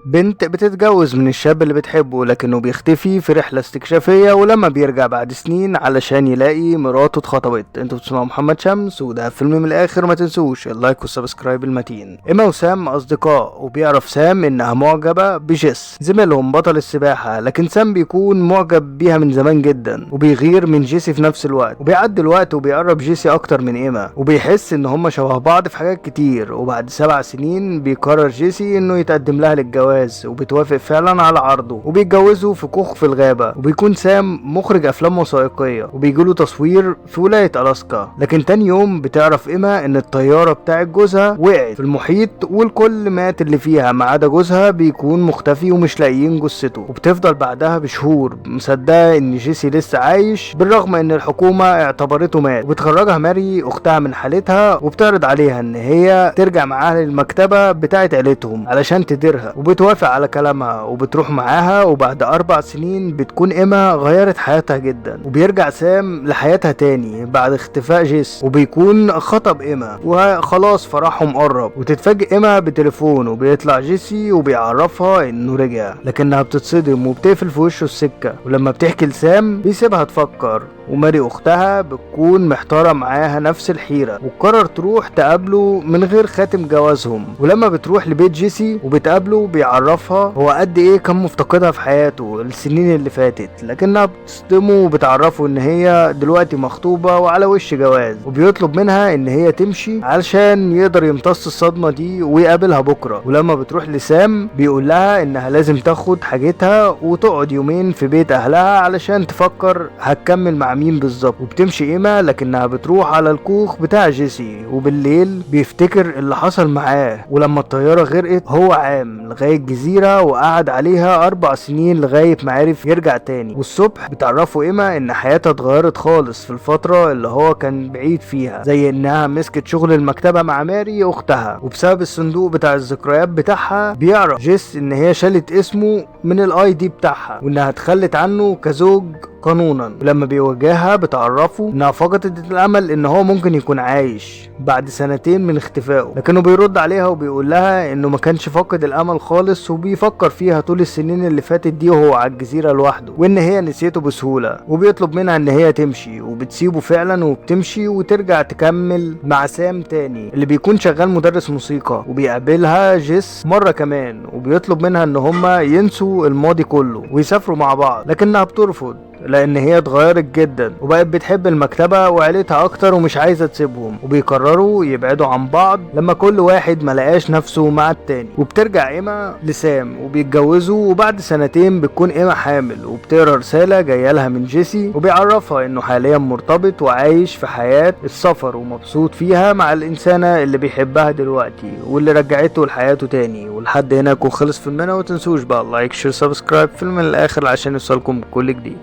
بنت بتتجوز من الشاب اللي بتحبه لكنه بيختفي في رحلة استكشافية، ولما بيرجع بعد سنين علشان يلاقي مراته اتخطبت. انتوا بتسمعوا محمد شمس وده فيلم من الاخر، ما تنسوش ال like وال subscribe المتين. ايما وسام اصدقاء، وبيعرف سام انها معجبة بجيس زميلهم بطل السباحة، لكن سام بيكون معجب بيها من زمان جدا وبيغير من جيسي في نفس الوقت. وبيعدي الوقت وبيقرب جيسي اكتر من ايما، وبيحس ان هما شبه بعض في حاجات كتير. وبعد 7 سنين بيقرر جيسي انه يتقدم لها للجواز، وبتوافق فعلا على عرضه، وبيتجوزوا في كوخ في الغابة. وبيكون سام مخرج افلام وثائقية وبيجيله تصوير في ولاية الاسكا، لكن تاني يوم بتعرف ايما ان الطيارة بتاعت جوزها وقعت في المحيط والكل مات اللي فيها ما عدا جوزها، بيكون مختفي ومش لاقيين جثته. وبتفضل بعدها بشهور مصدقة ان جيسي لسه عايش بالرغم ان الحكومة اعتبرته مات. وبتخرجها ماري اختها من حالتها وبتعرض عليها ان هي ترجع معاها للمكتبة بتاعت عيلتهم علشان تديرها، وبتوافق على كلامها وبتروح معاها. وبعد 4 سنين بتكون ايما غيرت حياتها جدا، وبيرجع سام لحياتها تاني بعد اختفاء جيس، وبيكون خطب ايما وخلاص فرحهم قرب. وتتفاجئ ايما بتليفون وبيطلع جيسي وبيعرفها انه رجع، لكنها بتتصدم وبتقفل في وشه السكة. ولما بتحكي لسام بيسيبها تفكر، وماري اختها بتكون محتارة معاها نفس الحيرة، وتقرر تروح تقابله من غير خاتم جوازهم. ولما بتروح لبيت جيسي وبتقابله بيعرفها هو قد ايه كان مفتقدها في حياته السنين اللي فاتت، لكنها بتصدمه وبتعرفه ان هي دلوقتي مخطوبة وعلى وش جواز، وبيطلب منها ان هي تمشي علشان يقدر يمتص الصدمة دي ويقابلها بكرة. ولما بتروح لسام بيقول لها انها لازم تاخد حاجتها وتقعد يومين في بيت اهلها علشان تفكر هتكمل مع مين بالظبط. وبتمشي ايما لكنها بتروح على الكوخ بتاع جيسي، وبالليل بيفتكر اللي حصل معاه ولما الطيارة غرقت هو عام لغاية الجزيرة وقعد عليها 4 سنين لغاية ما عرف يرجع تاني. والصبح بتعرفوا ايما ان حياتها اتغيرت خالص في الفترة اللي هو كان بعيد فيها، زي انها مسكت شغل المكتبة مع ماري اختها، وبسبب الصندوق بتاع الذكريات بتاعها بيعرف جيس ان هي شالت اسمه من ال ID بتاعها وانها اتخلت عنه كزوج قانونا. ولما بيواجهها بتعرفه انها فقدت الامل ان هو ممكن يكون عايش بعد 2 سنين من اختفائه، لكنه بيرد عليها وبيقول لها انه ما كانش فاقد الامل خالص وبيفكر فيها طول السنين اللي فاتت دي وهو على الجزيرة لوحده، وان هي نسيته بسهولة. وبيطلب منها ان هي تمشي، وبتسيبه فعلا وبتمشي وترجع تكمل مع سام تاني اللي بيكون شغال مدرس موسيقى. وبيقابلها جيس مرة كمان وبيطلب منها ان هما ينسوا الماضي كله ويسافروا مع بعض، لكنها بترفض لان هي اتغيرت جدا وبقت بتحب المكتبة وعيلتها اكتر ومش عايزة تسيبهم. وبيقرروا يبعدوا عن بعض لما كل واحد ملقاش نفسه مع التاني. وبترجع ايما لسام وبيتجوزوا، وبعد 2 سنين بتكون ايما حامل، وبتقرا رسالة جاية لها من جيسي وبيعرفها انه حاليا مرتبط وعايش في حياة السفر ومبسوط فيها مع الانسانة اللي بيحبها دلوقتي واللي رجعته لحياته تاني. ولحد هنا يكون خلص فيلمنا، ومتنسوش بقى like share subscribe فيلم الاخر عشان يوصلكم كل جديد.